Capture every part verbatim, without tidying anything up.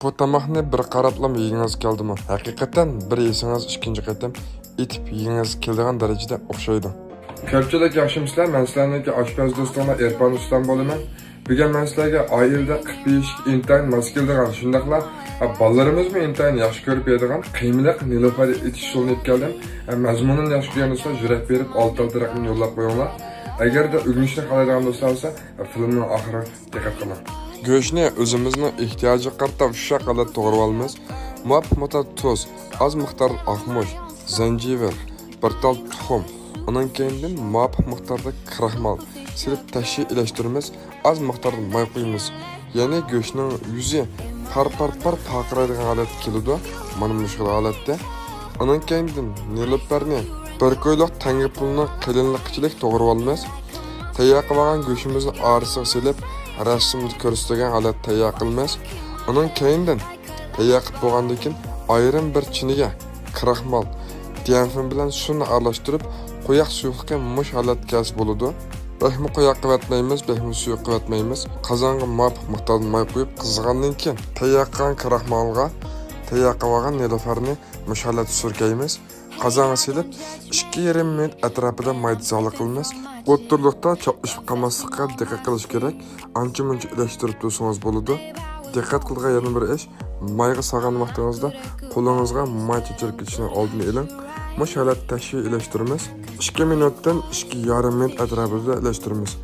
بۇ تاماقنى بىر قاراپلا يېگۈڭىز كەلدىمۇ؟ ھەقىقەتەن بىر يېسىڭىز ئىككىنچى قېتىم ئېتىپ يېگۈڭىز كېلىدىغان دەرىجىدە ئوخشايدۇ. كۆپچىلىك ياخشىمۇسىلەر؟ مەن سىلەرنىڭكى ئاشپەز دوستۇڭلار ئېرپان ئۇستام بولىمەن. بۈگۈن مەن سىلەرگە ئائىلىدە قىلىپ يېيىشكە ئىنتايىن ماس كېلىدىغان، شۇنداقلا، ھە، بالىلىرىمىزمۇ ئىنتايىن ياخشى كۆرۈپ يەيدىغان قىيمىلىق نېلۇپەر ئېتىش ئۇسۇلىنى ئېلىپ كەلدىم. ھە، مەزمۇنىنى ياخشى كۆرگەن دوستلار يۈرەك بېرىپ ئالتە ئالتە رەقەمنى يوللاپ قويۇڭلار. ئەگەردە ئۆگىنىشنى خالايدىغان دوستلار بولسا، ھە، فىلىمنىڭ ئاخىرىغا دىققەت قىلىڭ. گۆشنى ئۆزىمىزنىڭ ئېھتىياجىغا قارىتا ئۇششاق ھالەتتە توغرىۋالىمىز. مۇۋاپىق مىقداردا تۇز، ئاز مىقداردا ئاقمۇچ، زەنجىۋىل، بىر تال تۇخۇم، ئۇنىڭ كەينىدىن مۇۋاپىق مىقداردا كراخمال سېلىپ تەشۋىقلەشتۈرىمىز. ئاز مىقداردا ماي قۇيىمىز. يەنى گۆشنىڭ يۈزى پار-پار-پار پارقىرايدىغان ھالەتكە كېلىدۇ. مانا مۇشۇ ھالەتتە. ئۇنىڭ كەينىدىن نېلۇپەرنى بىر كويلۇق تەڭگە پۇلنىڭ قېلىنلىقىچىلىك توغرىۋالىمىز. تەييار قىلىۋالغان گۆشىمىزنى ئارىسىغا سېلىپ، رەسىمدە كۆرسىتىلگەن ھالەتتە تەييار قىلىمىز. ئۇنىڭ كەينىدىن تەييار قىلىپ بولغاندىن كېيىن ئايرىم بىر چىنىگە كراخمال، دىيەنفېن بىلەن سۇنى ئارىلاشتۇرۇپ، قويۇق سۇيۇقلۇقى مۇشۇ ھالەتكە كەلسە بولىدۇ. بەكمۇ قويۇق قىلىۋەتمەيمىز، بەكمۇ سۇيۇق قىلىۋەتمەيمىز. قازانغا مۇۋاپىق مىقداردا ماي قۇيۇپ، قىزىغاندىن كېيىن تەييار قىلغان كراخمالغا تەييار قىلىۋالغان نېلۇپەرنى مۇشۇ ھالەتتە سۈركەيمىز. قازانغا سېلىپ، ئىككى يېرىم مىنۇت ئەتراپىدا مايدا زالى قىلىمىز. ئوتتۇرىلىقتا چاپلىشىپ قالماسلىققا دىققەت قىلىش كېرەك. ئانچە-مۇنچە ئىلەشتۈرۈپ تۇرسىڭىز بولىدۇ. دىققەت قىلىدىغان يەنە بىر ئىش، مايغا سالغان ۋاقتىڭىزدا قولىڭىزغا ماي چېچىلىپ كېتىشنىڭ ئالدىنى ئېلىڭ. مۇشۇ ھالەتتە تەشۋىقلەشتۈرىمىز. ئىككى مىنۇتتىن ئىككى يېرىم مىنۇت ئەتراپىدا ئىلەشتۈرىمىز.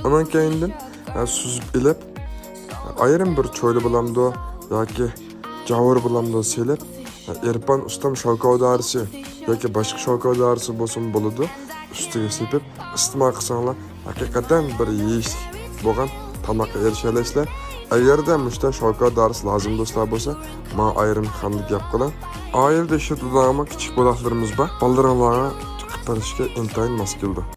ئۇنىڭ كەينىدىن، ھە، سۈزۈپ ئېلىپ، ئايرىم بىر چويلا بولامدۇ ياكى جاۋۇر بولامدۇ سېلىپ، ھە، ئېرپان ئۇستام شاۋكاۋا دارىسى ياكى باشقا شاۋكاۋا دارىسى بولسىمۇ بولىدۇ. ئۈستىگە سېپىپ ئىستېمال قىلساڭلار، ھەقىقەتەن بىر يېيىشلىك بولغان تاماققا ئېرىشەلەيسىلەر. ئەگەردە مۇشۇنداق شاۋكاۋا دارىسى لازىم دوستلار بولسا، ماڭا ئايرىم خانىدا گەپ قىلىڭ. ئائىلىدە ئىشلىتىدىغانمۇ كىچىك بولاقلىرىمىز بار. بالىلىرىڭلارغا قىلىپ بېرىشكە ئىنتايىن ماس كېلىدۇ.